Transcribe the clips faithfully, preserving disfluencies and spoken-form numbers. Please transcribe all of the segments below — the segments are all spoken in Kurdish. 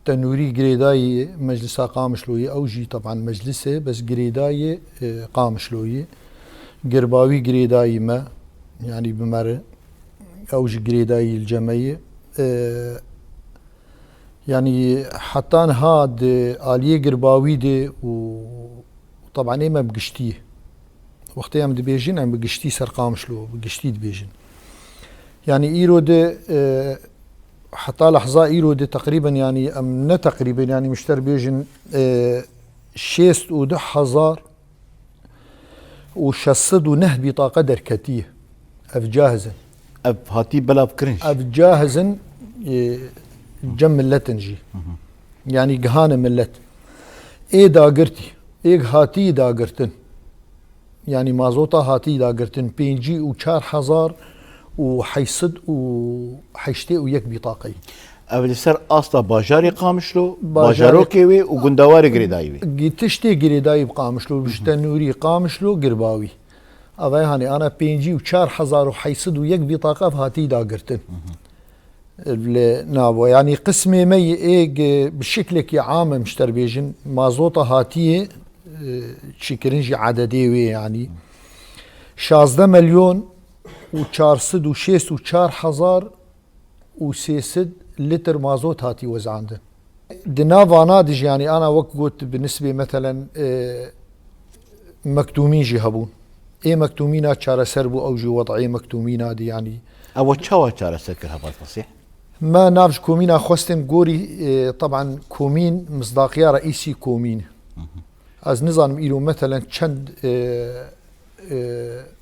Tenûrî girêdayî Meclisa Qamişloyê, ew jî teban meclis e, bes girêdayê, e, Qamişloyê. Girbawî girêdayî me, yanî bi me re, ew jî girêdayî li cem me ye. E, yanî heta niha di aliyê girbawî de û teban ê me bi giştî. Wextê em dibêjin, em bi giştî ser Qamişlo, bi giştî dibêjin. Yanî îro de, e, heta lehza îro de teqrîben, yanî em ne teqrîben, yanî mişter bêjin, e, şêst û du hezar û şeş sed û neh bîtaqe derketiye. Ev cahiz in. Ev hatî belav kirin jî. Ev cahiz in, e, cem milletin jî. Yanî gihane millet. Ê dagirtî, ê hatî dagirtin. Yanî mazota hatî dagirtin pêncî û çar hezar û heyşt sed û heştê û yek bîtaqeyî. Ev li ser asta bajarê Qamişlo, Bajarê bajarokê wê û gundewarê girêdayî wê. Gi-, tiştê girêdayî bi Qamişlo, bi ji tenûrî Qamişlo, girbawî. Ev e, hanê ana pêncî û çar hezar û heyşt sed û yek bîtaqe ev hatî dagirtin. Li nava, yanî qismê me yê êg bi şiklekî am em ji te bêjin, mazota hatiyê, e, çêkirin jî ededê wê, yanî şazdeh milyon û çar sed û şêst û çar hezar û sê sed lîtir mazot hatî wezandin. Di nav vana de jî, yanî ana wek got bi nisbê, metelen, e, Mektûmîn jî hebûn. Ê Mektûmîna çareser bû, ew jî wed'ê Mektûmîna di, yanî. Ew çawa çareser kir, Heval Fesîh? Me nav ji komîna xwestin gorî, e, teban komîn misdaqiya reîsî komîn. Ez nizanim îro metelen çend, e, e,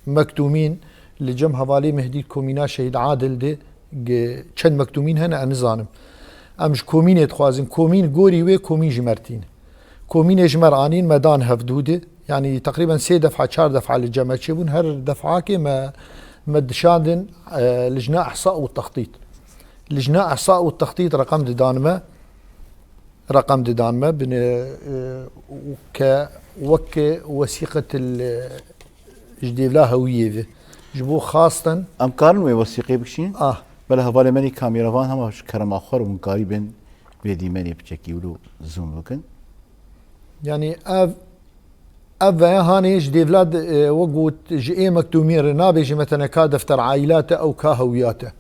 Mektûmîn li cem hevalê Mehdî komîna Şehîd Adil de ge-, çend Mektûmîn hene, ez nizanim. Em ji komînê dixwazin. Komîn gorî wê, komîn ji me re tînin. Komînê ji me re anîn, me dan hevdû de. Yanî teqrîben sê def'a, çar def'a li cem me çêbûn. Her def'akê me, me dişandin, e, Lijna Ihsa û Textît. Lijna Ihsa û Textît reqem didan me. Reqem didan me. Bin, e, û ke weke wesîqetil, e, ji dêvla hewiyê ve. Ji bo xastin. Em karin wê wesîqê bikişînin? Ah. Belê hevalê me yê kameravan hema ji kerema xwe re hûn karî bên vê dîmenê biçekî wilo zoom bikin. Yanî ev, ev veya hanê ji dêvla de, e, we got ji ê Mektûmîn re nabêjî, metelen ka defter aîlat e ew ka hewiyat e.